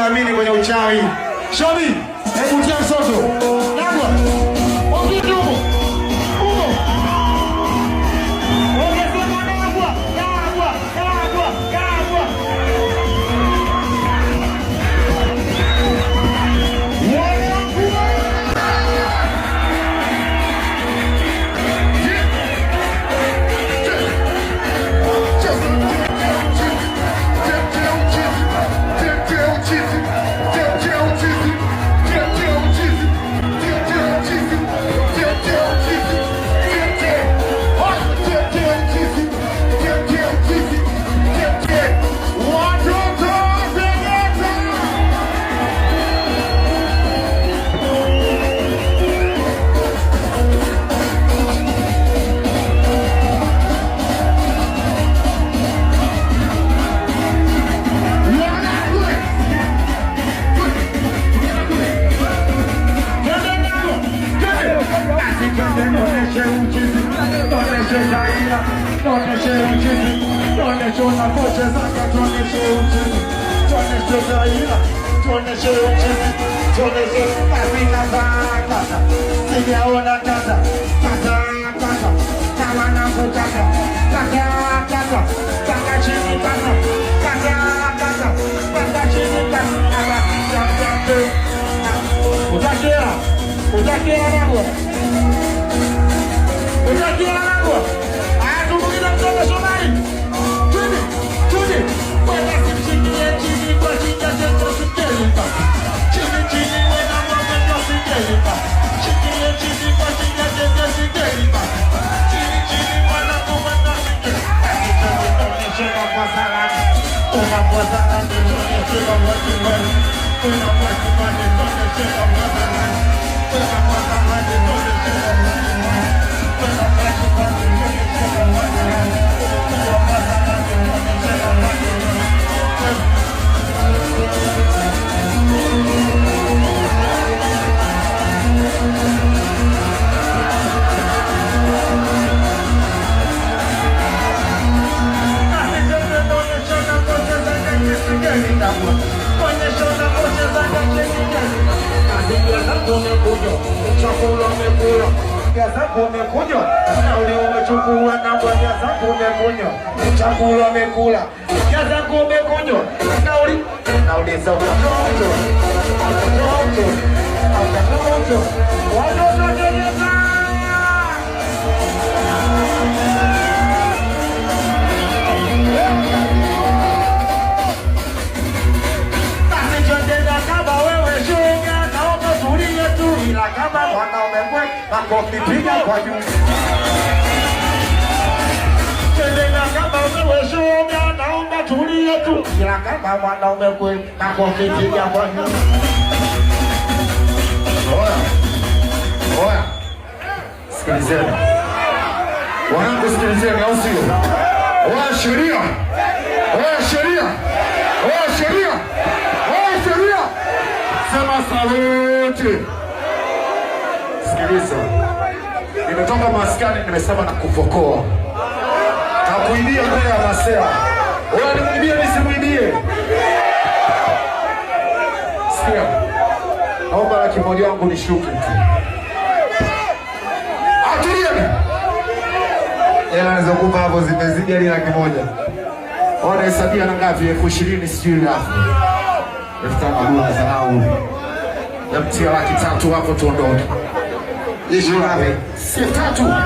Siamini kwenye uchawi. Shobi, hebu tia msoto. Nagwa. Ongea huko. Huko. Ongea nagwa. Nagwa. Nagwa. Nagwa. Utakera, utakera nagwa. Utakera nagwa. Tumbukiza mtoto Shomari. Twende, twende. Weka simshikie chini kwa chinja chetu sikelipa. Chini chini wena mwa sikelipa. Shikie chini kwa chinja chetu sikelipa. Chini chini mwana mwana sikelipa. Tuonyeshe kwa salani. Una kwa salani, tuonyeshe kwa salani. Una kwa salani, tuonyeshe kwa salani. Una kwa salani, tuonyeshe kwa salani. Una kwa salani, tuonyeshe kwa salani. Una kwa salani, tuonyeshe kwa salani. Chakula umekula, zangu umekunywa, nauli nauliza watoto, watoto, watoto, watoto dereva. Basi twende na kama wewe shoga, naomba tulie tu, ila kama mwanaume kweli, makofi piga kwa juu. Twende na kama wewe shoga, naomba tulie tu, ila kama mwanaume kweli, makofi piga kwa juu. Oya, oya, sikilizeni wanangu, sikilizeni, au sio? Oya sheria, oya sheria, oya sheria, oya sheria, sema saluti. Sikiliza, nimetoka maskani, nimesema na kufokoa na kuibia mbele ya masea. Oya, nimwibie nisimwibie? Sikia, naomba 100,000 yangu nishuke tu. Atulie. Hela nilizokupa hapo zimezidi hadi 100,000. Ona hesabia na ngapi? 20,000 sijui ngapi. 5,000 bwana dharau. Namtia 300,000 hapo tuondoke. Ishu ngapi? Si 3,000.